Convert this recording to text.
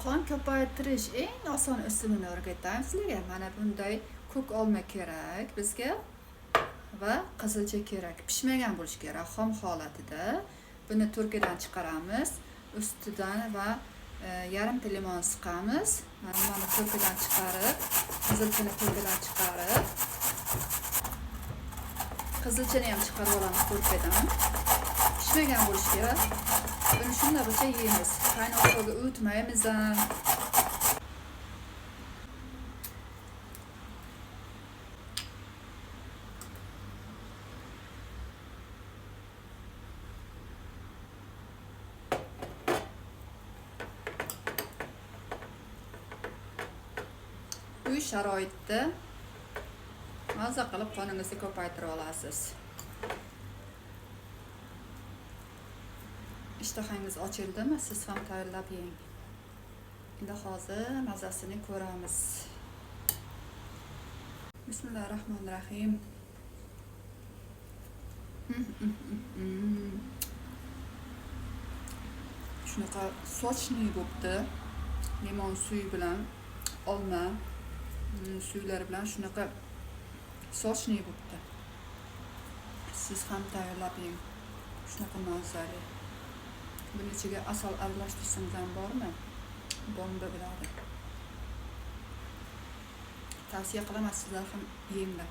Qon ko'paytirish eng oson usulini o'rgataymi sizlarga. Mana bunday ko'k olma kerak bizga va qizilcha kerak. Pishmagan bo'lishi kerak, xom holatida. Buni turkidan chiqaramiz, ustidan va yarimta limon siqamiz. Mana turkidan chiqarib, qizilchani turkidan chiqarib, qizilchani ham chiqarib olamiz turkidan. Pishmagan bo'lishi kerak. Buni shundag'icha yeymiz. Qaynoq suvga o'tmaymiz ham. Uy sharoitida maza qilib qoningizni ko'paytira olasiz. Ishtahangiz ochildimi? Siz ham tayyorlab yeng. Endi hozir mazasini ko'ramiz. Bismillahirrohmanirrohim. Shunaqa sochli bo'pti. Limon suyi bilan olma suylari bilan shunaqa sochli bo'pti. Siz ham tayyorlab yeng. Shunaqa mazali. Buni ichiga asal aralashtirsangiz ham bormi? Bomba bo'ladi. Tavsiya qilaman, sizlar ham yenglar.